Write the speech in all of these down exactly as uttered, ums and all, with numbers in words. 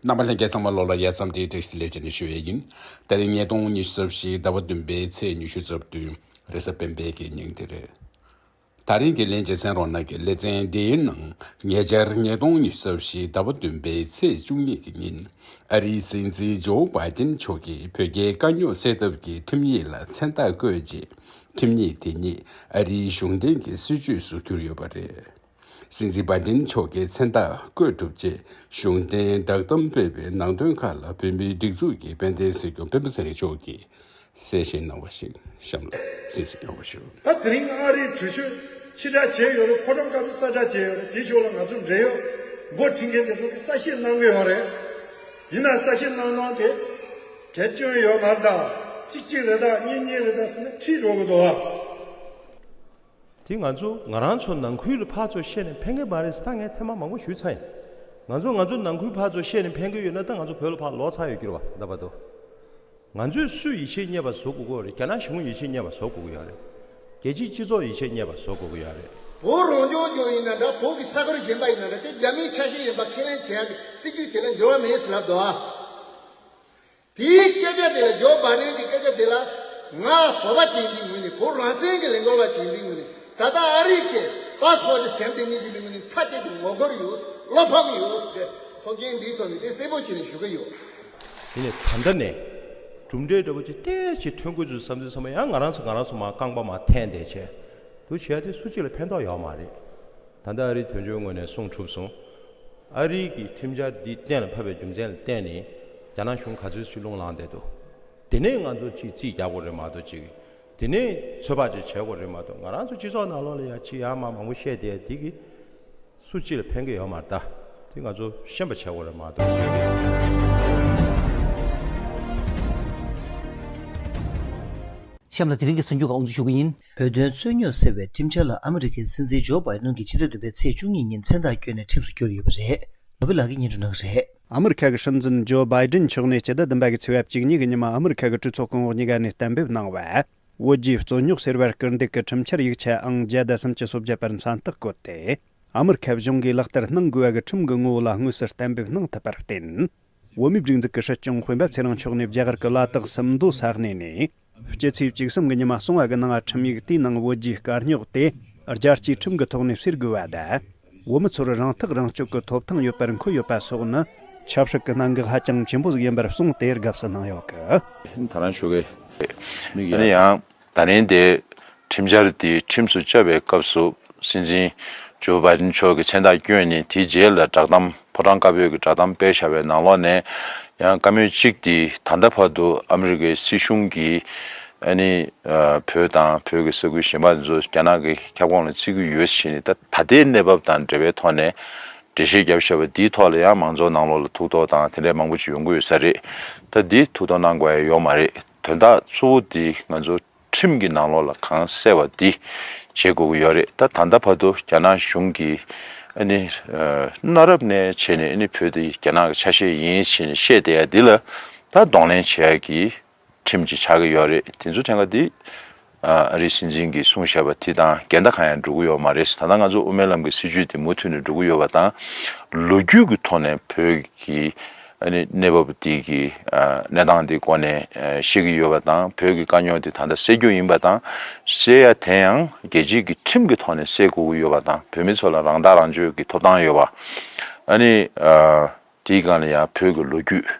རྣམ་པ་ལྷན་རྒྱས་ཚང་མ་ལོ་ལ་ཡ་བསམ་གྲོས་བཀྲ་ཤིས་བདེ་ལེགས་བྱས་ནས་ཞུ་ཡས་ཡིན། ད་རིང་ཉིས་སྟོང་ཉི་ཤུ་རྩ་བཞི་ཟླ་བ་བདུན་པའི་ཚེས་ཉི་ཤུ་རྩ་བདུན་རེས་གཟའ་སྤེན་པའི་གི་ཉིན་དེ་རེད། ད་རིང་གི་ལན་གཅིག་གསན་རོགས་གནང་གི། ལེ་ཚན་འདིའི་ནང་ཉེ་ཆར་ཉིས་སྟོང་ཉི་ཤུ་རྩ་བཞི་ཟླ་བ་བདུན་པའི་ཚེས་བཅུ་གཉིས་ཀྱི་ཉིན་ཨ་རིའི་སྲིད་འཛིན་ཇོ་བྷའི་ཏིན་མཆོག་གིས་བོད་རྒྱའི་དཀའ་རྙོག་སེལ་ཐབས་ཀྱི་ཁྲིམས་ཡིག་ལ་མཚན་རྟགས་བཀོད་རྗེས་ཁྲིམས་ཡིག་དེ་ཉིད་ཨ་རིའི་གཞུང་འབྲེལ་གྱི་སྲིད་ཇུས་སུ་གྱུར་ཡོད་པ་རེད། སྲིད་འཛིན་བྷའི་ཏིན་མཆོག་གིས་མཚན་རྟགས་བཀོད་གྲུབ་རྗེས་གཞུང་འབྲེལ་བསྒྲགས་གཏམ་སྤེལ་བའི་ནང་དོན་ཁག་ལ་བོད་མིའི་སྒྲིག་འཛུགས་ཀྱི་དཔལ་ལྡན་སྲིད་སྐྱོང་སྤེན་པ་ཚེ་རིང་མཆོག་གིས་གསལ་བཤད་གནང་བ་ཞིག་གཤམ་ལ་གསན་གཟིགས་གནང་བ་ཞུ། ད་དེ་རིང་ཨ་རིའི་གྲོས་ཆོད་ཕྱིར་བསྒྲགས་བྱས་ཡོད་རེད། ཕོ་བྲང་དཀར་པོ་གསལ་བསྒྲགས་བྱས་ཡོད་རེད། དེའི་ཕྱོགས་ལ་ང་ཚོ་འབྲེལ་ཡོད་འབོ་ཁྲིད་མཁན་དེ་ཚོ་གིས་གསལ་བཤད་གནང་གི་ཡོད་རེད། ཡིན་ན་གསལ་བཤད་གནང་སྟངས་དེ་གལ་སྐྱོན་ཡོད་མ་རེད། ད་གཅིག་གཅིག་རེད་ད་གཉིས་གཉིས་རེད་ད་ཟེར་ནས་ཁྲིད་འགྲོ་གི་འདུག་ཨ། དེ་ང་ཚོ་ང་རང་ཚོ་ནང་ཁུལ་ལ་ཕར་ཚུར་བཤད་ནས་ཕན་གི་མ་རེད་ཟེར་ད་ངས་ཐེངས་མ་མང་པོ་ཞུས་ཚར་ཡིན། ང་ཚོ་ང་ཚོ་ནང་ཁུལ་ཕར་ཚུར་བཤད་ནས་ཕན་གི་ཡོད་ན་ད་ང་ཚོ་བོད་ལ་ཕར་ལོག་ཚར་ཡོད་ཀྱི་རེད་བ། ད་ལྟ་བར་དུ། ང་ཚོས་སུས་ཡིད་ཆེས་རྙེད་པ་བཟོ་དགོས་ཀྱི་ཡོད་རེད། རྒྱ་ནག་གཞུང་ཡིད་ཆེས་རྙེད་པ་བཟོ་དགོས་ཀྱི་ཡོད་རེད། རྒྱལ་སྤྱིའི་སྤྱི་ཚོགས་ཡིད་ཆེས་རྙེད་པ་བཟོ་དགོས་ཀྱི་ཡོད་རེད། བོད་རང་སྐྱོང་ལྗོངས་ཡིན་ན་འདྲ། བོད་ཀྱི་ས་ཁུལ་གཞན་པ་ཡིན་ན་འདྲ། དེ་རྒྱ་མིའི་ཆ་ཤས་ཡིན་པ་ཁས་ལེན་བྱེད་ཡག་གི་སྲིད་ཇུས་དེ་ལ་འགྱུར་བ་མེད་ཟེར་ལབ་འདུག་ཨ། དེའི་སྐད་ཆ་དེ་ལ་ཇོ་བྷའི་ཌེན་གྱི་སྐད་ཆ་དེ་ལ་ང་བོད་པ་ཅིག་ཡིན་པའི་ངོས་ནས། བོད་རང་བཙན་གྱི་ལས་འགུལ་བ་ཅིག་ཡིན་པའི་ངོས་ནས། ད་ལྟ་ཨ་རིའི་གི་པ་སི་པོར་ཊི་ཟེར་དེ་གཉིས་ཀྱི་ལས་ངོས་ནས་མཐའ་གཅིག་ཏུ་ངོ་རྒོལ་ཡོད། བློ་ཕམ་ཡོད་ཟེར་ཏེ་ཚོགས་ཆེན་འདིའི་ཐོག་ནས་དེ་གསལ་པོ་བྱས་ནས་ཞུ་གི་ཡོད། དེ་ནས་ད་ལྟ་ནས་གྲུབ་འབྲས་འདྲ་པོ་ཅིག་ཏོག་ཙམ་ཐོན་དགོས་ཚུལ་བསམ་ཚུལ་བསམ་པ་ཡང་ང་རང་ཚོ་ང་རང་ཚོ་མར་རྐང་པ་མར་འཐེན་བསྡད་བྱས་འདུག་བྱས་ཏེ་སུ་གཅིག་ལ་ཕན་ཐོགས་ཡོད་མ་རེད། ད་ལྟ་ཨ་རིའི་དོན་གཅོད་ངོས་ནས་གསུངས་གྲུབ་སོང་། ཨ་རིའི་གི་ཁྲིམས་འཆར་འདི་གཏན་ལ་ཕབ་པའི་རྒྱུ་མཚན་ལ་བརྟེན་ནས་རྒྱ་ནག་གཞུང་ག་ཚོད་ཅིག་རླུང་ལངས་བསྡད་འདུག་དེ་ནས་ང་ཚོ་ཅིག་རྩིས་རྒྱག་དགོས་རེད་མ་གཏོགས་ཅིག་དེ་ནས་ཚོད་དཔག་ཅིག་བྱེད་དགོས་རེད་མ་གཏོགས། ང་རང་ཚོ་སྤྱི་ཚོགས་ནང་ལོགས་ལ་ཡ་ཅིག་ཡར་མར་མང་པོ་བཤད་བསྡད་དེ་གི་སུ་གཅིག་ལ་ཕན་གི་ཡོད་མ་རེད། ད་དེ་ང་ཚོ་ཤེས་པ་བྱེད་དགོས་རེད་མ་གཏོགས་ཅིག་གཤམ་ལ་དེ་རིང་གི་གསར་འགྱུར་ཁག་དབུ་འཛུགས་ཞུ་གི་ཡིན། བོད་དོན་རྩོད་རྙོག་སེལ་བའི་ཁྲིམས་འཆར་ལ་ཨ་མི་རི་ཀའི་སྲིད་འཛིན་ཇོ་བྷའི་ཌེན་གྱིས་ཕྱི་ཟླ་བདུན་པའི་ཚེས་བཅུ་གཉིས་ཉིན་མཚན་རྟགས་བསྐྱོན་ནས་ཁྲིམས་སུ་བསྒྱུར་ཡོད་པ་རེད། ལོ་པི་ལགས་ཀྱིས་སྙན་སྒྲོན་གནང་གི་རེད། ཨ་མི་རི་ཁ་གི་སྲིད་འཛིན་ཇོ་བྷའི་ཌེན་མཆོག་ནས་སྤྱི་ཟླ་བདུན་པ་གི་ཚེས་པ་བཅུ་གཉིས་ཀྱི་ཉིན་མ་ཨ་མི་རི་ཁ་གི་གྲོས་ཚོགས་སྐུ་ངོ་གཉིས་ཀ་ནས་གཏན་འབེབས་གནང་བ། བོད་རྒྱའི་རྩོད་རྙོག་སེལ་བར་སྐུལ་འདེད་ཀྱི་ཁྲིམས་འཆར་ཡིག་ཆ་ཨང་བརྒྱ་དང་སུམ་ཅུ་སོ་བརྒྱད་པར་མཚན་རྟགས་བཀོད་དེ། ཨ་མི་རི་ཁ་གཞུང་གིས་ལག་བསྟར་གནང་དགོས་པ་གི་ཁྲིམས་ཀྱི་ངོ་བོ་ལ་དངོས་སུ་གཏན་འབེབས་གནང་ཐུབ་པར་བརྟེན། བོད་མིའི་སྒྲིག་འཛུགས་ཀྱི་སྲིད་སྐྱོང་སྤེན་པ་ཚེ་རིང་མཆོག་ནས་རྒྱ་གར་གྱི་ལ་དྭགས་སུམ་མདོ་ས་གནས་ནས། སྤྱི་ཚེས་བཅུ་གསུམ་གྱི་ཉི་མ་གསུང་བ་གི་ནང་ཁྲིམས་ཡིག་དེའི་ནང་བོད་རྒྱའི་དཀའ་རྙོག་དེ་རྒྱལ་སྤྱིའི་ཁྲིམས་ཀྱི་ཐོག་ནས་སེལ་དགོས་པ་དང་། བོད་མི་ཚོར་རང་ཐག་རང་གཅོད་ཀྱི་ཐོབ་ཐང་ཡོད་པར་འཁོད་ཡོད་པ་སོགས་ནི་ཆབ་སྲིད་ཀྱི་གནད་འགག་ཧ་ཅང་ཆེན་པོ་ཟིག་ཡིན་པར་གསུངས་ཏེ་དགའ་བསུ་གནང་ཡོད་གི། ད་རང་ཞུ་གི་མིག་ཡ། ཡིན་ན་ཡང་། ད་ལན་དེ་ཁྲིམས་འཆར་དེ་ཁྲིམས་སུ་བཅའ་བའི་སྐབས་སུ་སྲིད་འཛིན་ཇོ་བྷའི་ཌེན་མཆོག་གིས་མཚན་རྟགས་བསྐྱོན་ནས་དེའི་རྗེས་ལ་བསྒྲགས་གཏམ་ཕོ་བྲང་དཀར་པོའི་གི་བསྒྲགས་གཏམ་སྤེལ་བཞག་པའི་ནང་ལོགས་ནས་ཡང་བཀའ་མོལ་གཅིག་དེ་ད་ལྟ་བར་དུ་ཨ་མི་རི་ཀའི་སྲིད་གཞུང་གིས་ཨ་ནི་བོད་དང་བོད་ཀྱི་ས་ཁུལ་གཞན་པ་ཚོ་རྒྱ་ནག་གི་ཁྱབ་ཁོངས་ལ་བརྩི་གི་ཡོད་ཟེར་ནས། ད་ད་ལྟའི་གནས་བབ་དང་འབྲེལ་བའི་ཐོག་ནས་འགྲེལ་བཤད་བརྒྱབ་བཞག་པ་དེའི་ཐོག་ལ་ཡང་མང་ཚོགས་ནང་ལོགས་ལ་ཐུགས་དོགས་དང་དེ་འདྲའི་མང་པོ་ཅིག་ཡོང་གི་ཡོད་ས་རེད། ད་འདི་ཐུགས་དོགས་གནང་དགོས་ཡ་ཡོད་མ་རེད། དོན་དག་གཙོ་བོ་དེ་ང་ཚོ་ཁྲིམས་ཀྱི་ནང་ལོགས་ལ་གང་གསལ་བ་འདི་བྱེད་དགོས་ཀྱི་ཡོད་རེད། ད་ད་ལྟ་བར་དུ་རྒྱ་ནག་གཞུང་གིས་ཨ་ནི་ཨ་གནའ་རབས་ནས་བྱས་ནས་ཨ་ནི་བོད་དེ་རྒྱ་ནག་གི་ཆ་ཤས་ཡིན་ཞེས་ནས་བཤད་བསྡད་ཡ་འདི་ལ་ད་གདོང་ལེན་བྱེད་ཡ་གི་ཁྲིམས་ཅིག་ཆགས་ཀྱི་ཡོད་རེད། དེ་ཚོ་ཕྲན་ག་འདི་ཨ་རིའི་སྲིད་འཛིན་གྱིས་གསུངས་བཞག་པ་དེ་དང་འགལ་ཟླ་གང་ཡང་འགྲོ་གི་ཡོད་མ་རེད། ད་ལྟ་ང་ཚོ་དབུ་མའི་ལམ་གྱི་སྲིད་བྱུས་དེ་མུ་མཐུད་ནས་འགྲོ་གི་ཡོད་པ་དང་། ལོ་རྒྱུས་ཀྱི་ཐོག་ནས་བོད་ཀྱི་ཨ་ནི་གནས་བབ་དེ་གི་ཨ་གནས་སྟངས་དེ་སྐོར་ནས་ཨ་ཤེས་ཀྱི་ཡོད་པ་དང་། བོད་ཀྱི་དཀའ་རྙོག་དེ་ད་ལྟ་སེལ་རྒྱུ་ཡིན་པ་དང་། སེལ་ཡ་དེ་ཡང་རྒྱལ་སྤྱིའི་གི་ཁྲིམས་ཀྱི་ཐོག་ནས་སེལ་དགོས་ཀྱི་ཡོད་པ་དང་། བོད་མི་ཚོ་ལ་རང་ཐག་རང་གཅོད་ཀྱི་ཐོབ་ཐང་ཡོད་པ། ཨ་ནི་ཨ་དེའི་སྒང་ལ་ཡང་བོད་ཀྱི་ལོ་རྒྱུས།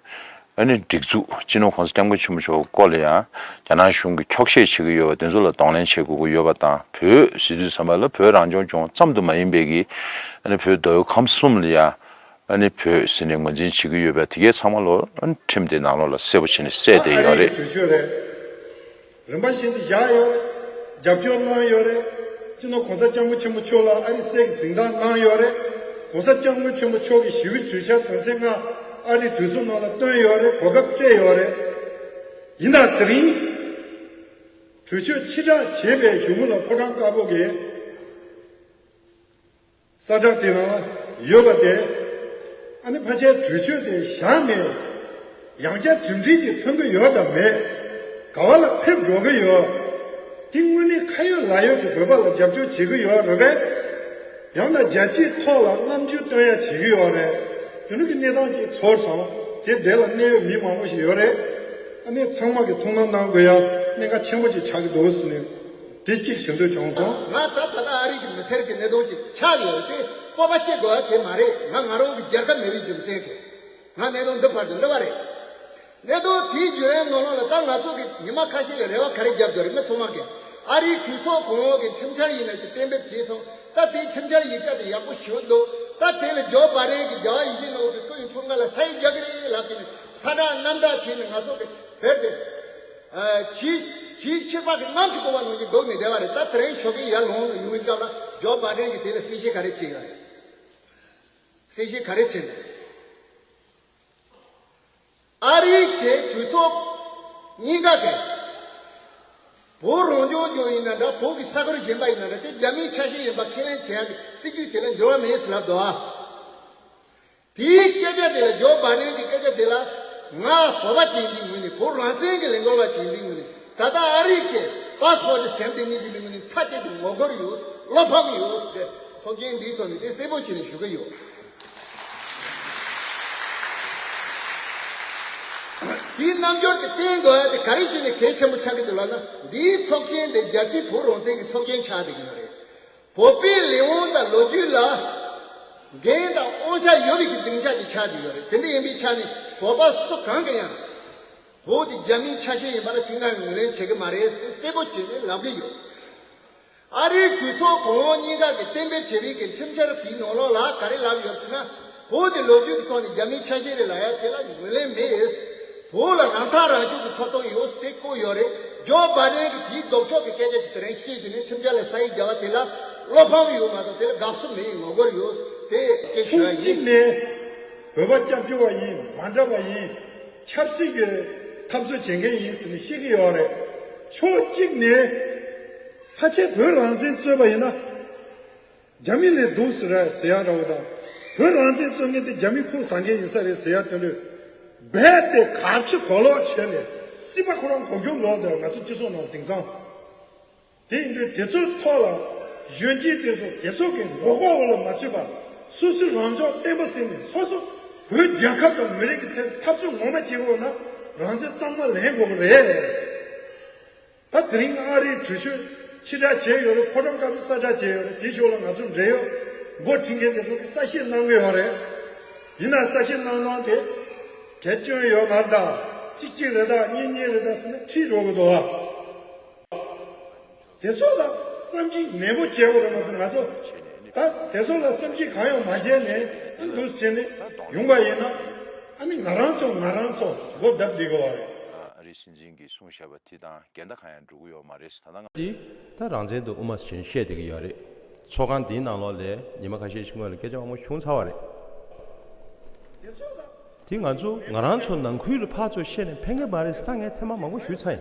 ཨ་ནི་སྒྲིག་འཛུགས། སྤྱི་ནོར་གོང་ས་སྐྱབས་མགོན་ཆེན་པོ་མཆོག་སྐོར་ལ་ཡང་རྒྱ་ནག་གཞུང་གིས་འཁྱོག་བཤད་བྱེད་ཀྱི་ཡོད་པ་དེ་ཚོ་ལ་གདོང་ལེན་བྱེད་དགོས་ཀྱི་ཡོད་པ་དང་། བོད་ཟེར་དུས་ཙམ་པ་ལ་བོད་རང་སྐྱོང་ལྗོངས་ཙམ་དུ་མ་ཡིན་པའི་གི་ཨ་ནི་བོད་མདོ་དབུས་ཁམས་གསུམ་ལ་ཡང་ཨ་ནི་བོད་ཟེར་ནས་ངོས་འཛིན་བྱེད་ཀྱི་ཡོད་པ་དེ་གའི་ཚང་མ་ལོ་ཨ་ནི་ཁྲིམས་དེ་ནང་ལོགས་ལ་གསལ་པོ་བྱས་ནས་གསལ་བསྡད་ཡོད་རེད། གྲོས་ཆོད་རེད། རིམ་པ་བཞིན་དུ་བཞག་ཡོད་རེད། རྒྱབ་སྐྱོར་གནང་ཡོད་རེད། སྤྱི་ནོར་གོང་ས་སྐྱབས་མགོན་ཆེན་པོ་མཆོག་ལ་ཨ་རིའི་སྲིད་ཀྱི་གཟེངས་རྟགས་གནང་ཡོད་རེད། གོང་ས་སྐྱབས་མགོན་ཆེན་པོ་མཆོག་གིས་ཞི་བའི་གྲོས་འཆར་དོན་ཚན་ལྔ་ཨ་རིའི་གྲོས་ཚོགས་ནང་ལ་བཏོན་ཡོད་རེད། གོ་སྐབས་སྤྲད་ཡོད་རེད། ཡིན་ན་དེ་རིང་གྲོས་ཆོད་ཕྱིར་བསྒྲགས་བྱས་པའི་གཞུག་གུ་ལ་ཕོ་བྲང་དཀར་པོ་གིས་གསལ་བསྒྲགས་དེ་ནང་ཡོད་པ་དེ། ཨ་ནི་ཕལ་ཆེར་གྲོས་ཆོད་དེ་བཞག་ནས་ཡང་བསྐྱར་གྲུབ་འབྲས་ཅིག་ཐོན་གྱི་ཡོད་དམ་མེད། ག་བ་ལ་ཕེབས་འགྲོ་གི་ཡོད། དེ་དངོས་གནས་ཁ་ཡོད་ལག་ཡོད་ཀྱི་བོད་པ་ལ་རྒྱབ་སྐྱོར་བྱེད་ཀྱི་ཡོད་རེད་པས། ཡང་ན་རྒྱལ་སྤྱིའི་ཐོག་ལ་རྔམ་སྐྱོན་སྟོན་ཡ་བྱེད་ཀྱི་ཡོད་རེད། དེ་འདྲ་གི་གནས་སྟངས་ཅིག་ཚོར་སོང་། དེ་འདི་ལ་གནས་ཡོད་མི་མང་པོ་ཞིག་ཡོད་རེད། ཨ་ནི་ཚང་མ་གི་ཐུགས་སྣང་གནང་དགོས་ཡ་གནད་འགག་ཆེན་པོ་ཅིག་ཆགས་ཀྱི་འདུག་ཟེར་ནས་དེ་གཅིག་ཞུ་འདོད་བྱུང་སོང་། ང་ད་ད་ལྟ་ཨ་རི་གི་མི་སེར་གྱི་གནད་དོན་ཅིག་ཆགས་ཡོད་རེད་དེ་སྤོབས་པ་སྐྱེ་དགོས་ཡ་གང་ཡང་མ་རེད། ང་ང་རང་གི་རྒྱལ་ཁབ་མེད་པའི་རྒྱུ་མཚན་གྱིས་ང་གནད་དོན་འདི་བར་དུ་སླེབས་པ་རེད། གནད་དོན་དེའི་བརྒྱུད་རིམ་ནང་ལོགས་ལ་ད་ང་ཚོ་གི་ཉི་མ་ཁ་ཤས་ལ་རེ་བ་ག་རེ་བརྒྱབ་འདུག་རེད། མི་ཚང་མ་གིས་ཨ་རིའི་གྲོས་ཚོགས་གོང་འོག་གི་ཁྲིམས་འཆར་ཡིན་ན་ཅིག་གཏན་འབེབས་བྱས་སོང་། ད་དེའི་ཁྲིམས་འཆར་ཡིག་ཆ་དེ་ཡག་པོ་ཞིག་འདུག་ད་དེ་ལ་ཇོ་བྷ་ཌེན་གྱིས་རྒྱལ་བ་ཡིད་བཞིན་ནོར་བུ་གི་སྐུ་ཡི་འཁྲུངས་སྐར་ལ་ས་ཡིག་རྒྱག་གི་རེད་ལབ་ཀྱི་ནས་ས་བསྒྲགས་གནམ་བསྒྲགས་བྱས་ནས་ང་ཚོ་གི་བོད་དེ་ཇེ་ཇེ་ཆེར་པ་གི་གནམ་གྱི་ཀོ་བ་ནང་བཞིན་འདུག་ནས་བསྡད་པ་རེད། ད་དེ་རིང་ཞོགས་ཀས་ཡར་ལངས་ཡོང་བའི་སྐབས་ལ་ཇོ་བྷ་ཌེན་གྱིས་དེ་ལ་གསལ་བཤད་ག་རེ་བྱས་ཡོད་རེད། གསལ་བཤད་ག་རེ་བྱས་འདུག་ཨ་རིའི་གི་གྲོས་ཚོགས་གཉིས་ཀ་གི་བོད་རང་སྐྱོང་ལྗོངས་ཡིན་ན་འདྲ། བོད་ཀྱི་ས་ཁུལ་གཞན་པ་ཡིན་ན་འདྲ། དེ་རྒྱ་མིའི་ཆ་ཤས་ཡིན་པ་ཁས་ལེན་བྱེད་ཡག་གི་སྲིད་ཇུས་དེ་ལ་འགྱུར་བ་མེད་ཟེར་ལབ་འདུག་ཨ། དེའི་སྐད་ཆ་དེ་ལ་ཇོ་བྷ་ཌེན་གྱི་སྐད་ཆ་དེ་ལ་ང་བོད་པ་ཅིག་ཡིན་པའི་ངོས་ནས། བོད་རང་བཙན་གྱི་ལས་འགུལ་བ་ཅིག་ཡིན་པའི་ངོས་ནས། ད་ལྟ་ཨ་རིའི་གི་པ་སི་ཕོར་ཊི་ཟེར་དེ་གཉིས་ཀྱི་ལས་ངོས་ནས་མཐའ་གཅིག་ཏུ་ངོ་རྒོལ་ཡོད། བློ་ཕམ་ཡོད་ཟེར་ཏེ་ཚོགས་ཆེན་འདིའི་ཐོག་ནས་དེ་གསལ་པོ་བྱས་ནས་ཞུ་གི་ཡོད། དེའི་རྣམ་འགྱུར་དེ་བསྟན་དགོས་ཡ་དེ་ག་རེ་བྱས་ནས་གལ་ཆེན་པོ་ཆགས་ཀྱི་འདུག་ལབ་ན། འདིའི་ཚོགས་ཆེན་དེ་རྒྱལ་སྤྱིའི་བོད་རང་བཙན་གྱི་ཚོགས་ཆེན་ཆགས་བསྡད་ཀྱི་ཡོད་རེད། བོད་པའི་ལས་དབང་དང་ལོ་རྒྱུས་ལ་འགན་དང་དབང་ཆ་ཡོད་པའི་གི་སྡིངས་ཆ་ཅིག་ཆགས་བསྡད་ཡོད་རེད། དེ་འདྲ་ཡིན་པའི་ཆ་ནས་བོད་པ་སུ་གང་གིས་ཡང་བོད་དེ་རྒྱ་མིའི་ཆ་ཤས་ཡིན་པ་ལ་དུས་ནམ་ཡང་ངོས་ལེན་བྱེད་ཀྱི་མ་རེད་ཟེར་གསལ་པོ་བྱས་ནས་ལབ་ཀྱི་ཡོད། ཨ་རིའི་གྲོས་ཚོགས་གོང་འོག་གཉིས་ཀ་གིས་གཏན་འབེབས་བྱས་པའི་གི་ཁྲིམས་འཆར་དེའི་ནང་ལོགས་ལ་ག་རེ་ལབ་ཡོད་ཟེར་ན། བོད་དེ་ལོ་རྒྱུས་ཀྱི་ཐོག་ནས་རྒྱ་མིའི་ཆ་ཤས་རེད་ལབ་ཡ་དེ་ལ་ངོས་ལེན་མེད། བོད་ལ་རང་ཐག་རང་གཅོད་ཀྱི་ཐོབ་ཐང་ཡོད་ཟེར་དེ་བཀོད་ཡོད་རེད། ཇོ་བྷ་ཌེན་གྱིས་དེའི་ལྡོག་ཕྱོགས་ཀྱི་སྐད་ཆ་ཅིག་དེ་རིང་བཤད་ཀྱི་ནས་ཁྲིམས་འཆར་ལ་ས་ཡིག་བརྒྱབ་པ་དེ་ལ་བློ་ཕམ་ཡོད་མ་གཏོགས་དེ་ལ་དགའ་བསུ་མེད། ངོ་རྒོལ་ཡོད་དེ་སྐད་ཆ་ཕྱོགས་ཡིན། གཅིག་ནས་བོད་པ་སྐྱབས་བཅོལ་བ་ཡིན། མ་འདྲ་བ་ཡིན། ཆབ་སྲིད་ཀྱི་འཐབ་རྩོད་བྱེད་མཁན་ཡིན་ཟེར་ནས་བཤད་ཀྱི་ཡོད་རེད། ཕྱོགས་གཅིག་ནས་ཕལ་ཆེར་བོད་རང་བཙན་རྩོད་པ་ཡིན་ན། རྒྱ་མི་ལས་སྡུག་ཟེར་ར་ཟེར་ཡ་འདྲ་བོ་དང་། བོད་རང་བཙན་རྩོད་མཁན་དེ་རྒྱ་མི་ཕུགས་བཟང་མཁན་ཡིན་ས་རེད་ཟེར་ཡ་དོན་དུ། རྦད་དེ་གར་ཆུ་གོ་ལོག་བྱས་ནས་སྲིད་པ་ཁོ་རང་མགོ་མཇུག་ལོག་དེར་ང་ཚོ་སྤྱི་ཚོགས་ནང་དེང་སང་། དེ་ཡིན་དུས་དེ་ཚོའི་ཐོག་ལ་གཞོན་སྐྱེས་དེ་ཚོ་དེ་ཚོ་གི་མགོ་སྐོར་འོག་ལ་མ་ཚུད་པར་སོ་སོའི་རང་ཕྱོགས་བརྟན་པོ་ཟིན་ནས་སོ་སོ་བོད་རྒྱལ་ཁབ་དང་མི་རིགས་ཀྱི་ཐད་འཐབ་རྩོད་ངོ་མ་བྱེད་དགོས་ན་རང་བཙན་གཙང་མ་ལེན་དགོས་ཀྱི་རེད། ད་དེ་རིང་ཨ་རིའི་གྲོས་ཆོད་ཕྱིར་བསྒྲགས་བྱས་ཡོད་རེད། ཕོ་བྲང་དཀར་པོའི་གསལ་བསྒྲགས་བྱས་ཡོད་རེད། དེའི་ཕྱོགས་ལ་ང་ཚོ་འབྲེལ་ཡོད་འགོ་ཁྲིད་མཁན་དེ་ཚོ་གིས་གསལ་བཤད་གནང་གི་ཡོད་རེད། ཡིན་ན་གསལ་བཤད་གནང་སྟངས་དེ་གལ་སྐྱོན་ཡོད་མ་རེད་ད། གཅིག་གཅིག་རེད་ད། གཉིས་གཉིས་རེད་ད་ཟེར་ནས་ཁྲིད་འགྲོ་གི་འདུག་བ། དེ་ཚོ་ལ་བསམ་གཞིག་ནན་པོ་བྱེད་དགོས་རེད། ང་ཚོ་ང་ཚོ་ད་དེ་ཚོ་ལ་བསམ་གཞིག་གང་ཡང་མ་བྱས་ནས་ཨ་འདུག་བྱས་ནས་ཡོང་པ་ཡིན་ན་ཨ་ནི་ང་རང་ཚོ་ང་རང་ཚོ་སྒོ་བརྡབ་བསྡད་དགོས་པ་རེད། ཨ་རིའི་སྲིད་འཛིན་གྱིས་གསུངས་བཞག་པ་དེ་དང་འགལ་ཟླ་གང་ཡང་འགྲོ་གི་ཡོད་མ་རེད། ད་ལྟ་ང་འདི་ད་རང་བཙན་དང་དབུ་མ་ཟེར་བཤད་བསྡད་ཀྱི་ཡོད་རེད། ཚོགས་ཁང་འདིའི་ནང་ལོགས་ལ་ཉི་མ་ཁ་ཤས་ཤིག་སྔོན་ལ་སྐད་ཆ་མང་པོ་བྱུང་ཚར་བ་རེད། དེ་ང་ཚོ་ང་རང་ཚོ་ནང་ཁུལ་ལ་ཕར་ཚུར་བཤད་ནས་ཕན་གྱི་མ་རེད་ཟེར་ད་ངས་ཐེངས་མ་མང་པོ་ཞུས་ཚར་ཡིན།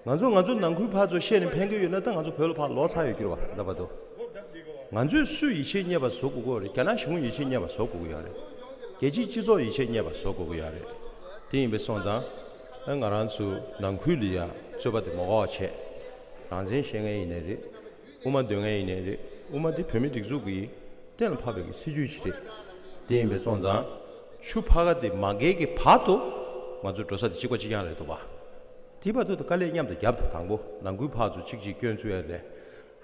ང་ཚོ་ང་ཚོ་ནང་ཁུལ་ཕར་ཚུར་བཤད་ནས་ཕན་གྱི་ཡོད་ན་ད་ང་ཚོ་བོད་ལ་ཕར་ལོག་ཚར་ཡོད་ཀྱི་རེད་བ། ད་ལྟ་བར་དུ་ང་ཚོས་སུས་ཡིད་ཆེས་རྙེད་པ་བཟོ་དགོས་ཀྱི་ཡོད་རེད། རྒྱ་ནག་གཞུང་ཡིད་ཆེས་རྙེད་པ་བཟོ་དགོས་ཀྱི་ཡོད་རེད། རྒྱལ་སྤྱིའི་སྤྱི་ཚོགས་ཡིད་ཆེས་རྙེད་པ་བཟོ་དགོས་ཀྱི་ཡོད་རེད། དེ་ཡིན་པས་སོང་ཙང་ཨ་ང་རང་ཚོ་ནང་ཁུལ་ལ་ཡ་རྩོད་པ་དེ་མ་འགོར་བ་བྱས། རང་བཙན་བཤད་མཁན་ཡིན་ནའི་རེད། དབུ་མ་འདོན་མཁན་ཡིན་ནའི་རེད། དབུ་མ་དེ་བོད་མིའི་སྒྲིག་འཛུགས་ཀྱི་གཏན་ལ་ཕབ་པའི་སྲིད་ཇུས་ཤིག་རེད། དེ་ཡིན་པས་སོང་ཙང་ཆུ་ཕར་ཁ་དེ་མ་བརྒལ་གྱི་བར་དུ་ང་ཚོ་འགྲོ་ས་དེ་གཅིག་པ་གཅིག་རྐྱང་རེད་འདུག་བ། དེའི་བར་དུ་དཀའ་ལས་མཉམ་དུ་བརྒྱབ། དང་པོ་ནང་ཁུལ་ཕར་ཚུར་གཅིག་གཅིག་སྐྱོན་བཙུགས་ཡ་ལས་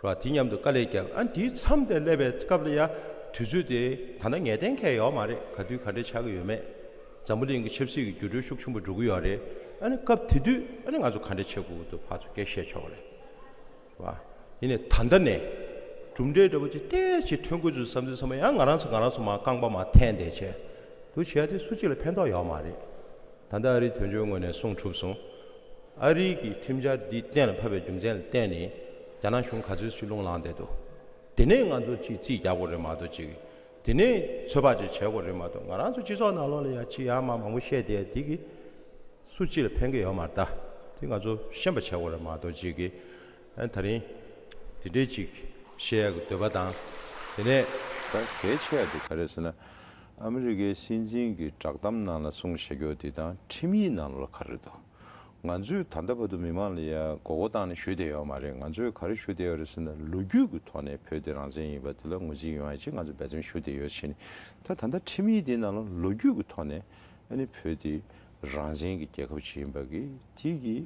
ར། དེ་མཉམ་དུ་དཀའ་ལས་བརྒྱབ། ཨ་དེའི་མཚམས་དེ་སླེབས་པའི་སྐབས་ལ་ཡ་དུས་ཚོད་དེ་ད་ལྟ་ངེས་གཏན་གལ་ཡོད་མ་རེད། ག་དུས་ག་འདྲ་ཆགས་ཀྱི་ཡོད་མེད། འཛམ་བུ་གླིང་གི་ཆབ་སྲིད་ཀྱི་འགྱུར་འགྲོས་ཤུགས་ཆེན་པོ་འགྲོ་གི་ཡོད་རེད། ཨ་ནི་སྐབས་དེ་དུས་ཨ་ནི་ང་ཚོ་ག་འདྲ་བྱེད་དགོས་ཀྱི་འདུག་ཕར་ཚུར་སྐད་བཤད་ཆོག་རེད་བ། ཡིན་ནའི་ད་ལྟ་ནས་གྲུབ་འབྲས་འདྲ་པོ་ཅིག་ཏོག་ཙམ་ཐོན་དགོས་ཚུལ་བསམ་ཚུལ་བསམ་པ་ཡང་ང་རང་ཚོ་ང་རང་ཚོ་མར་རྐང་པ་མར་འཐེན་བསྡད་བྱས་འདུག་བྱས་ཏེ་སུ་གཅིག་ལ་ཕན་ཐོགས་ཡོད་མ་རེད། ད་ལྟ་ཨ་རིའི་དོན་གཅོད་ངོས་ནས་གསུངས་གྲུབ་སོང་། ཨ་རིའི་གི་ཁྲིམས་འཆར་འདི་གཏན་ལ་ཕབ་པའི་རྒྱུ་མཚན་ལ་བརྟེན་ནས་རྒྱ་ནག་གཞུང་ག་ཚོད་ཅིག་རླུང་ལངས་བསྡད་འདུག་དེ་ནས་ང་ཚོ་ཅིག་རྩིས་རྒྱག་དགོས་རེད་མ་གཏོགས་ཅིག་དེ་ནས་ཚོད་དཔག་ཅིག་བྱེད་དགོས་རེད་མ་གཏོགས། ང་རང་ཚོ་སྤྱི་ཚོགས་ནང་ལོགས་ལ་ཡ་ཅིག་ཡར་མར་མང་པོ་བཤད་བསྡད་དེ་གི་སུ་གཅིག་ལ་ཕན་གི་ཡོད་མ་རེད། ད་དེ་ང་ཚོ་ཤེས་པ་བྱེད་དགོས་རེད་མ་གཏོགས་ཅིག་གི་ཨ་ད་རིང་དེ་འདྲའི་ཅིག་བཤད་ཡག་གི་འདོད་པ་དང་། དེ་ནས་ད་གལ་ཆེ་ཡ་དེ་ག་རེ་ཟེར་ན། ཨ་མི་རི་ཀའི་སྲིད་འཛིན་གྱི་བསྒྲགས་གཏམ་ནང་ལ་གསུངས་བཞག་རྒྱུ་དེ་དང་ཁྲིམས་ཡིག་ནང་ལ་ག་རེ་འདུག་ང་ཚོས་ད་ལྟ་བར་དུ་མི་མང་ལ་ཡ་མགོ་སྐོར་བཏང་ནས་ཞུས་བསྡད་ཡོད་མ་རེད། ང་ཚོས་ག་རེ་ཞུས་བསྡད་ཡོད་རེད་ཟེར་ན། ལོ་རྒྱུས་ཀྱི་ཐོག་ནས་བོད་དེ་རང་བཙན་ཡིན་པ་དེ་ལ་ངོས་འཛིན་ཡོང་ཡ་ཆེད་ང་ཚོས་འབད་བརྩོན་ཞུས་བསྡད་ཡོད་ཕྱིན། ད་ད་ལྟ་ཁྲིམས་ཡིག་འདི་ནང་ལ་ལོ་རྒྱུས་ཀྱི་ཐོག་ནས་ཨ་ནི་བོད་དེ་རང་བཙན་གྱི་རྒྱལ་ཁབ་ཅིག་ཡིན་པ་གི་དེ་གི་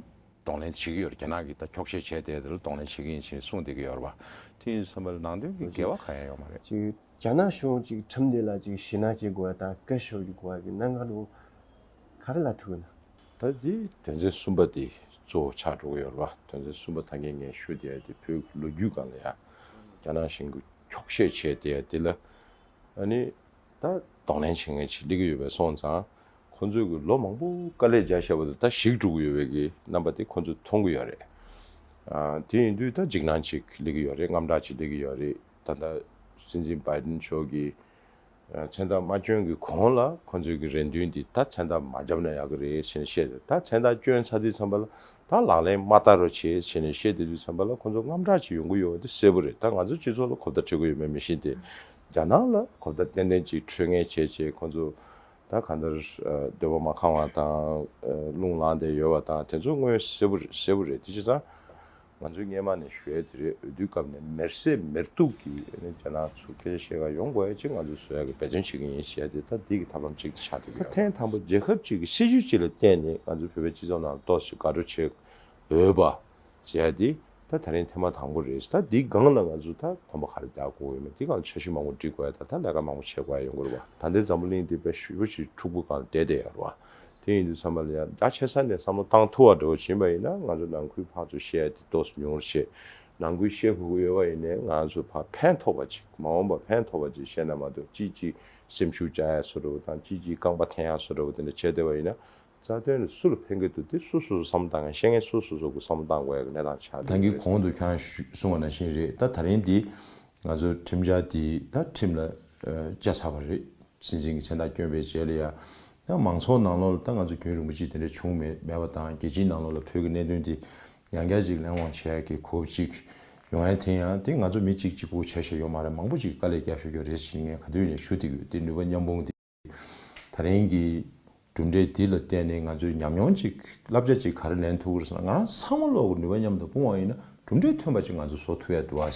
གདོང་ལེན་བྱེད་ཀྱི་ཡོད་རེད། རྒྱ་ནག་གིས་ད་འཁྱོག་བཤད་བྱས་བསྡད་དེ་ལ་གདོང་ལེན་བྱེད་ཀྱི་ཡིན་ཞེས་གསུངས་བསྡད་ཀྱི་ཡོད་རེད་པ། དེ་ཡིན་དུས་ཙམ་པ་ལ་ནང་དོན་གྱི་འགལ་བ་གང་ཡང་ཡོད་མ་རེད། ཅིག་རྒྱ་ནག་གཞུང་གཅིག་ཁྲིམས་འདི་ལ་ཅིག་ཞེད་སྣང་བྱེད་དགོས་པ་དང་སྐད་ཤོར་དགོས་པ་གི་གནད་འགག་འདྲ་བོ་ག་རེ་ལ་ཐུག་ན། ད་འདི་དོན་ཚན་གསུམ་པ་དེ་གཙོ་བོ་ཆགས་འགྲོ་གི་ཡོད་རེད་པ། དོན་ཚན་གསུམ་པ་ད་ངས་ངས་ཞུ་བསྡད་ཡ་དེ་བོད་ཀྱི་ལོ་རྒྱུས་སྒང་ལ་ཡ་རྒྱ་ནག་གཞུང་གིས་འཁྱོག་བཤད་བྱས་བསྡད་ཡ་དེ་ལ་ཨ་ནི་ད་གདོང་ལེན་བྱེད་མཁན་ཅིག་སླེབས་ཀྱི་ཡོད་པ་སོང་ཙང་། ཁོང་ཚོས་ཀྱི་ལོ་མང་པོ་དཀའ་ལས་རྒྱག་བཞག་པ་དེ་ད་ཞིག་འགྲོ་གི་ཡོད་པའི་གི་རྣམ་པ་དེ་ཁོང་ཚོས་མཐོང་གི་ཡོད་རེད། ཨ། དེ་ཡིན་དུས་ད་འཇིགས་སྣང་ཅིག་སླེབས་ཀྱི་ཡོད་རེད། དངངས་སྐྲག་ཅིག་སླེབས་ཀྱི་ཡོད་རེད། ད་ལྟ་སྲིད་འཛིན་བྷའི་ཌེན་མཆོག་གིས་ཨ་མཚན་རྟགས་མ་བསྐྱོན་གྱི་གོང་ལ་ཁོང་ཚོས་ཀྱི་རེ་འདུན་འདི་ད་མཚན་རྟགས་མ་བརྒྱབ་ན་ཡག་གི་རེད་ཟེར་ནས་བཤད་དེ། ད་མཚན་རྟགས་བསྐྱོན་ཚར་དུས་ཙམ་པ་ལ་ད་ལག་ལེན་མ་བསྟར་རོགས་བྱེད་ཟེར་ནས་བཤད་བསྡད་དུས་ཙམ་པ་ལ་ཁོང་ཚོ་དངངས་སྐྲག་ཅིག་ཡོང་གི་ཡོད་པ་དེ་གསལ་པོ་རེད། ད་ང་ཚོ་སྤྱི་ཚོགས་ལ་གོ་བརྡ་འཕྲོད་ཀྱི་ཡོད་མེད་མི་ཤེས་ཏེ། རྒྱ་ནག་ལ་གོ་བརྡ་ཏན་ཏན་ཅིག་འཕྲོད་མཁན་བྱས་བྱས་ཁོང་ཚོ་ད་གང་ལྟར་ཨ་འདོད་པ་མ་ཁེངས་པ་དང་ཨ་རླུང་ལངས་བསྡད་ཡོད་པ་དང་དེ་ཚོ་དངོས་གསལ་པོ་རེད། གསལ་པོ་རེད། དེ་བྱས་ཙང་ང་ཚོས་སྔོན་མ་ནས་ཞུ་ཡ་དེ་རེད། འོས་བསྡུའི་སྐབས་ནས་མེར་སྲེག་མེར་གཏུགས་ཀྱིས་ཨ་ནི་རྒྱ་ནག་ཚོ་སྐད་ཆ་བཤད་ག་ཡོང་དགོས་ཡ་ཅིག་ང་ཚོས་བཟོ་ཡ་གི་འབད་བརྩོན་བྱེད་ཀྱི་ཡིན་ཞེས་དེ་ད་འདི་གི་ཐབས་ལམ་གཅིག་ཆགས་བསྡད་ཀྱི་ཡོད། ཐེངས་དང་པོ་རྒྱལ་ཁབ་ཅིག་གི་སྲིད་ཇུས་གཅིག་ལ་བརྟེན་ནས་ང་ཚོའི་བོད་པའི་སྤྱི་ཚོགས་ནང་ཏོག་ཙམ་དགའ་སྤྲོ་བྱེད་འོས་པ་བྱས་ཏེ། ད་ད་རིང་ཐེངས་མ་དང་པོ་རེད། ད་འདིའི་སྒང་ལ་ང་ཚོ་ད་གོམ་པ་ག་རེ་རྒྱག་དགོས་ཡོད་མེད་འདི་སྒང་ལ་འཆར་གཞི་མང་པོ་སྒྲིག་དགོས་ཡ་ད་ད་ལས་ཀ་མང་པོ་བྱེད་དགོས་ཡ་ཡོང་གི་རེད་པ། ད་ལྟའི་འཛམ་བུ་གླིང་འདི་དཔེ་ཞེ་པོ་ཅིག་འཁྲུག་པོ་སྒང་ལ་བསྡད་བསྡད་ཡོད་རེད་པ། དེ་ཡིན་དུས་ཙམ་པ་ལ་ཡང་རྒྱ་ཆེ་ས་ནས་བསམ་བློ་བཏང་ཐུབ་པ་འདྲ་བོ་ཕྱིན་པ་ཡིན་ན་ང་ཚོ་ནང་ཁུལ་ཕར་ཚུར་བཤད་ཡ་དེ་ཏོག་ཙམ་ཉུང་རུ་བྱེད། ནང་ཁུལ་བཤད་དགོས་ཀྱི་ཡོད་པ་ཡིན་ནའི་ང་ཚོ་ཕར་ཕན་ཐོགས་པ་ཅིག་མ་འོངས་པ་ཕན་ཐོགས་པ་ཅིག་བཤད་ན་མ་གཏོགས་གཅིག་གཅིག་སེམས་ཤུགས་བཅག་ཡ་བཟོ་འདྲ་བོ་དང་གཅིག་གཅིག་རྐང་པ་འཐེན་ཡ་བཟོ་འདྲ་བོ་དེ་འདྲ་བྱས་བསྡད་པ་ཡིན་ན། རྩ་དོན་ལ་སུ་ལ་ཕན་གྱི་འདུག་དེ་སོ་སོ་སོ་བསམ་བློ་བཏང་མཁན་བཤད་མཁན་སོ་སོ་སོ་སོ་གི་བསམ་བློ་བཏང་དགོས་ཡ་གི་གནས་སྟངས་ཆགས་བསྡད་ད་གིན་ཡོད། གོང་དུ་ཁྱེད་རང་ཞུ་གསུངས་པ་ནང་བཞིན་རེད། ད་ད་རིང་འདི་ང་ཚོ་ཁྲིམས་འཆར་འདི་ད་ཁྲིམས་ལ་ཨ་བཅའ་ཚར་བ་རེད། སྲིད་འཛིན་གྱི་མཚན་རྟགས་བསྐྱོན་པའི་རྗེས་ལ་ཡ། ད་མང་ཚོགས་ནང་ལོགས་ལ་ད་ང་ཚོ་རྒྱུན་རིང་པོ་ཅིག་དེ་འདྲ་བྱུང་མེད་མེད་པ་དང་རྒྱལ་སྤྱིའི་ནང་ལོགས་ལ་བོད་ཀྱི་གནད་དོན་འདི་ཡང་བསྐྱར་ཅིག་གླེང་སློང་བྱེད་ཡ་གི་གོ་སྐབས་ཅིག་ཡོང་ཡ་དེ་ཡང་དེ་ང་ཚོ་མི་གཅིག་གཅིག་པུ་བྱས་བྱས་ཡོད་མ་རེད། མང་པོ་ཅིག་དཀའ་ལས་བརྒྱབ་བཞག་རྒྱུ་རེད་ཟེར་ངས་ག་དུས་ནས་ཞུ་བསྡད་ཡོད། དེ་ནུས་པ་མཉམ་སྤུངས་དེ། ད་རིང་གི་གྲུབ་འབྲས་འདི་ལ་བརྟེན་ནས་ང་ཚོས་ཉམས་མྱོང་ཅིག་བསླབ་བྱ་ཅིག་ག་རེ་ལེན་ཐུབ་ཀྱི་རེད་ཟེར་ན། ང་རང་ཚང་མ་ལོག་གི་ནུས་པ་མཉམ་དུ་སྤུངས་པ་ཡིན་ན་གྲུབ་འབྲས་ཐོན་པ་ཅིག་ང་ཚོ་བཟོ་ཐུབ་ཡ་འདུག་བ།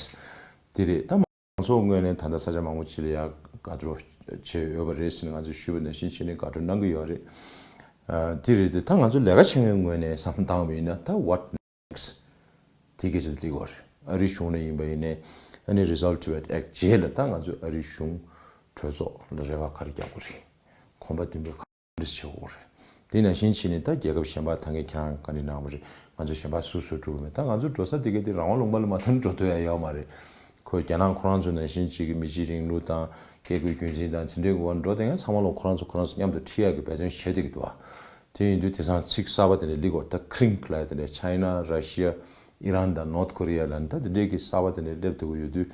དེ་རེད། ད་མང་ཚོགས་ངོས་ནས་ད་ལྟ་ས་ཆ་མང་པོ་ཅིག་ལ་ཡ་དགའ་སྤྲོ་བྱེད་འོས་པ་རེད་ཟེར་ནས་ང་ཚོས་ཞུས་པ་ནང་བཞིན་བྱས་ནས་དགའ་སྤྲོ་གནང་གི་ཡོད་རེད། ཨ། དེ་རེད་དེ། ད་ང་ཚོ་ལས་ཀ་བྱེད་མཁན་ངོས་ནས་བསམ་བློ་བཏང་བ་ཡིན་ན་ད་what next དེ་སྐད་ཆ་དེ་སླེབས་ཡོད་རེད། ཨ་རིའི་གཞུང་ནས་ཡིན་པ་ཡིན་ནའི་ཨ་ནི་Resolve Tibet Act རྗེས་ལ་ད་ང་ཚོས་ཨ་རིའི་གཞུང་གྲོས་ཚོགས་ལ་རེ་བ་ག་རེ་རྒྱག་དགོས་རེད། གོམ་པ་མདུན་སྤོས་ག་རེ་བྱེད་དགོས་རེད། དེ་ནང་བཞིན་བྱས་ནས་ད་རྒྱལ་ཁབ་གཞན་པ་ད་གིན་ཁྱེད་རང་བཀའ་འདྲི་གནང་བ་རེད། ང་ཚོ་གཞན་པ་སུ་སུ་འགྲོ་གི་མེད། ད་ང་ཚོ་འགྲོ་ས་དེ་ག་དེ་རང་དབང་ལུང་པ་ལ་མ་ཐོན་འགྲོ་ཐུབ་ཡ་ཡོད་མ་རེད། ཁོ་རྒྱ་ནག་ཁོ་རང་ཚོ་ནང་བཞིན་གཅིག་གི་མི་གཅིག་རིང་ལུགས་དང་བཀས་བཀོད་རྒྱུད་འཛིན་དང་དེ་འདྲའི་སྒང་འགྲོ་བསྡད་མཁན་ཚང་མ་ལོག་ཁོ་རང་ཚོ་ཁོ་རང་ཚོ་མཉམ་དུ་ཁྲིད་ཡག་གི་འབད་བརྩོན་བྱེད་བསྡད་ཀྱི་འདུག་བ། དེ་ཡིན་དུས་དེང་སང་ཚིག་གསར་པ་དེ་འདྲ་སླེབས་ཀྱི་ཡོད་རེད། ད་ཁི་རིང་ཁི་ལ་དེ་འདྲ་ཆའི་ན། ར་ཤི་ཡ། ཨི་རན་དང་ནོར་ཐི་ཀོ་རི་ཡ་ལ་ད་དེ་འདྲའི་གི་གསར་པ་དེ་འདྲ་སླེབས་བསྡད་ཀྱི་ཡོད་དུས་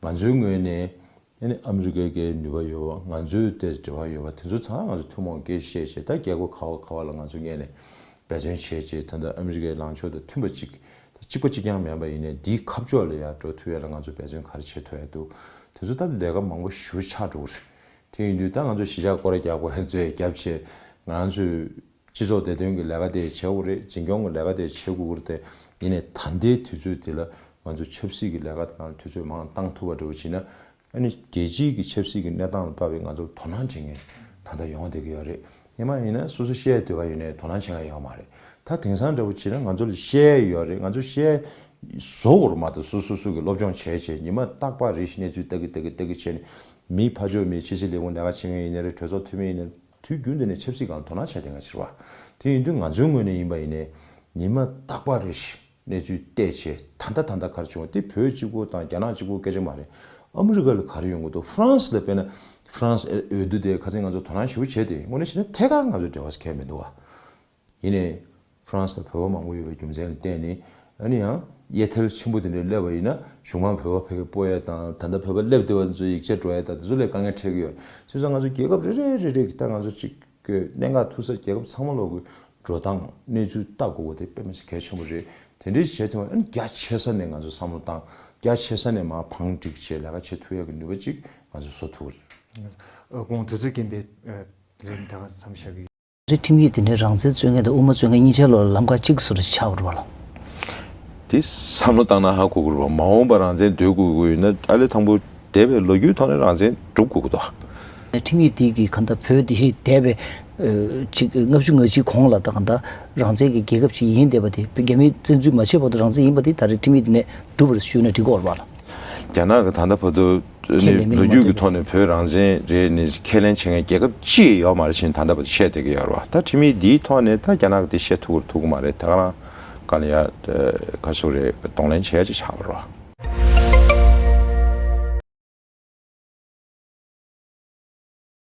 ང་ཚོའི་ངོས་ནས་ཨ་ནི་ཨ་མི་རི་ཀའི་གི་ནུས་པ་ཡོད་པ། ང་ཚོའི་དེ་འབྲེལ་བ་ཡོད་པ་དེ་ཚོ་ཚང་ང་ཚོ་ཐུན་མོང་སྐད་བཤད་བྱས། ད་རྒྱལ་སྒོ་ག་བ་ག་བ་ལ་ང་ཚོ་སྔོན་ནས་འབད་བརྩོན་བྱས་བྱས། ད་ལྟ་ཨ་མི་རི་ཀའི་ལངས་ཕྱོགས་དང་མཐུན་པ་ཅིག་ད་གཅིག་པ་གཅིག་རྐྱང་མིན་པ་ཡིན་ནའི་འདིའི་ཁ་ཕྱོགས་ལ་ཡར་འགྲོ་ཐུབ་ཡ་ལ་ང་ཚོ་འབད་བརྩོན་ག་རེ་བྱེད་ཐུབ་ཡ་འདུག་དེ་ཚོ་ད་ལས་ཀ་མང་པོ་ཞེ་པོ་ཆགས་འགྲོ་གི་རེད། དེ་ཡིན་དུས་ད་ང་ཚོ་གཞིས་ཆགས་སྐོར་ར་རྒྱག་དགོས་ཡ་ཚོ་ཡ་རྒྱབ་བྱས། ང་ཚོས་སྤྱི་ཚོགས་བདེ་དོན་གྱི་ལས་ཀ་དེ་བྱེད་དགོས་རེད། འཛིན་སྐྱོང་གི་ལས་ཀ་དེ་བྱེད་དགོས་ཀྱི་རེད་དེ། ཡིན་ནའི་ད་ལྟའི་དུས་ཚོད་དེ་ལ་ང་ཚོ་ཆབ་སྲིད་ཀྱི་ལས་ཀ་དེ་ནང་དུས་ཚོད་མང་བཏང་ཐུབ་པ་འདྲ་བོ་བྱས་ན། ཨ་ནི་རྒྱལ་སྤྱིའི་གི་ཆབ་སྲིད་ཀྱི་གནས་སྟངས་ལ་དཔག་པའི་ང་ཚོར་དོ་སྣང་བྱེད་མཁན་ད་ལྟ་ཡོང་བསྡད་ཀྱི་ཡོད་རེད། སྔོན་མ་ཡིན་ན་སོ་སོ་བཤད་ཡ་འདོད་པ་ཡོད་ནའི་དོ་སྣང་བྱེད་མཁན་ཡོད་མ་རེད། ད་དེང་སང་འདྲ་བོ་བྱས་ན་ང་ཚོ་ལ་བཤད་ཡ་ཡོད་རེད། ང་ཚོ་བཤད་བཟོ་དགོས་རེད་མ་གཏོགས། སོ་སོ་སོ་གི་སློབ་སྦྱོང་བྱས་བྱས་ཉི་མ་རྟག་པར་རེ་བཞིན་གནས་ཚུལ་ལྟ་གི་ལྟ་གི་ལྟ་གི་བྱས་ནས། མི་ཕར་ཕྱོགས་མི་ཕྱི་སྲིད་ལས་ཁུངས་ལས་ཀ་བྱེད་མཁན་ཡིན་ནའི་རེད། གྲོས་ཚོགས་འཐུས་མི་ཡིན་ནའི་རེད། དུས་རྒྱུན་དུ་ནས་ཆབ་སྲིད་སྒང་དོ་སྣང་བྱས་བསྡད་མཁན་ཞིག་རེད་པ། དེ་ཡིན་དུས་ང་ཚོའི་ངོས་ནས་ཡིན་པ་ཡིན་ནའི་ཉི་མ་རྟག་པར་རེ་བཞིན་གནས་ཚུལ་བལྟས་བྱས། ད་ལྟ་ད་ལྟ་ག་རེ་བྱུང་བ་དེ་བོད་གཅིག་པོ་དང་རྒྱ་ནག་གཅིག་པོ་སྐད་ཆ་མ་རེད། ཨ་མི་རི་ཀ་ལ་ག་རེ་ཡོང་གི་འདུག་ཧྥ་རན་སི་ལ་དཔེར་ན། ཧྥ་རན་སི་འོས་བསྡུ་དེ་ཁ་སང་ང་ཚོ་དོ་སྣང་ཞེ་པོ་བྱས་ཏེ། དངོས་གནས་བྱས་ན་ཐད་ཀར་ང་ཚོ་འབྲེལ་བ་གང་ཡང་མི་འདུག་བ། ཡིན་ནའི་ཧྥ་རན་སི་ལ་བོད་པ་མང་པོ་ཡོད་པའི་རྒྱུ་མཚན་ལ་བརྟེན་ནས། ཨ་ནི་ཡང་གཡས་ཐལ་ཆེན་པོ་དེ་འདྲ་སླེབས་པ་ཡིན་ན་གཞུག་མ་བོད་པ་ཕ་གིར་སྤོ་ཡ་དང་། ད་ལྟ་བོད་པ་སླེབས་བསྡད་པ་ཚོ་ཡིག་ཆ་འགྲོ་ཡ་དང་དེ་ཚོ་ལ་དཀའ་ངལ་འཕྲད་ཀྱི་ཡོད་རེད། བྱས་ཙང་ང་ཚོ་རྒྱལ་ཁབ་རེ་རེ་རེ་རེ་གི་ད་ང་ཚོ་གཅིག་གི་གནད་འགག་ཐུག་ས་རྒྱལ་ཁབ་ཚང་མ་ལོག་གི་འགྲོ་སྟངས་གནས་ཚུལ་ལྟ་དགོས་པ་དེ་དཔེ་མི་སྲིད་གལ་ཆེན་པོ་རེད། དེ་འདྲའི་བྱས་ཐུབ་པ་ཨ་ནི་རྒྱ་ཆེ་ས་ནས་ང་ཚོ་བསམ་བློ་བཏང་། རྒྱ་ཆེ་ས་ནས་མར་བང་སྒྲིག་བྱས་ལས་ཀ་བྱེད་ཐུབ་ཡ་གི་ནུས་པ་ཅིག་ང་ཚོ་བཟོ་ཐུབ་ཀྱི་རེད། ཨ་ཁོང་དུས་ཚོད་རྐྱེན་པས་ཨ་དེ་རིང་ད་ག་མཚམས་བཞག་གི་ཡོད། རེད། ཁྲིམས་ཡིག་དེ་ནི་རང་བཙན་རྩོད་མཁན་དང་དབུ་མ་རྩོད་མཁན་གཉིས་ཆར་ལོག་ལ་ལམ་ཁ་གཅིག་བཟོ་འདྲ་ཆགས་པ་རེད་པ་ལགས། དེ་བསམ་བློ་བཏང་ན་ཧ་གོ་གི་རེད་པ། མ་འོངས་པར་རང་བཙན་འདོད་དགོས་ཀྱི་ཡོད་ན། ཨ་ལས་དང་པོ་འདས་པའི་ལོ་རྒྱུས་ཐོག་ནས་རང་བཙན་སྒྲུབ་དགོས་ཀྱི་འདུག་ཁྲིམས་ཡིག་དེ་གི་གང་ལྟར་བོད་དེ་འདས་པའི་ཨ་ཅིག་ལྔ་བཅུ་ང་གཅིག་གོང་ལ་ད་གང་ལྟར་རང་བཙན་གྱི་རྒྱལ་ཁབ་ཅིག་ཡིན་བསྡད་པ་དེ། རྒྱ་མིས་བཙན་འཛུལ་མ་བྱས་བར་དུ་རང་བཙན་ཡིན་པ་དེ་ད་རེས་ཁྲིམས་ཡིག་དེ་ནས་སྒྲུབ་པར་ཞུས་ན་འགྲིག་གི་ཡོད་རེད་པ་ལགས། རྒྱ་ནག་གི་ད་ལྟ་བར་དུ་ཁས་ལེན་མིན་ལོ་རྒྱུས་ཀྱི་ཐོག་ནས་བོད་རང་བཙན་རེད་ནས་ཁས་ལེན་བྱེད་མཁན་རྒྱལ་ཁབ་གཅིག་ཡོད་མ་རེད་ཅེས་ད་ལྟ་བར་དུ་བཤད་བསྡད་ཀྱི་ཡོད་རེད་པ། ད་ཁྲིམས་ཡིག་འདིའི་ཐོག་ནས་ད་རྒྱ་ནག་གིས་དེ་བཤད་ཐུབ་ཀྱི་ཐུབ་ཀྱི་མ་རེད། ད་ག་རང་ག་ལ་ཡ་ག་སུ་རེད། གདོང་ལེན་བྱེད་ཡ་ཅིག་ཆགས་པ་རེད་པ།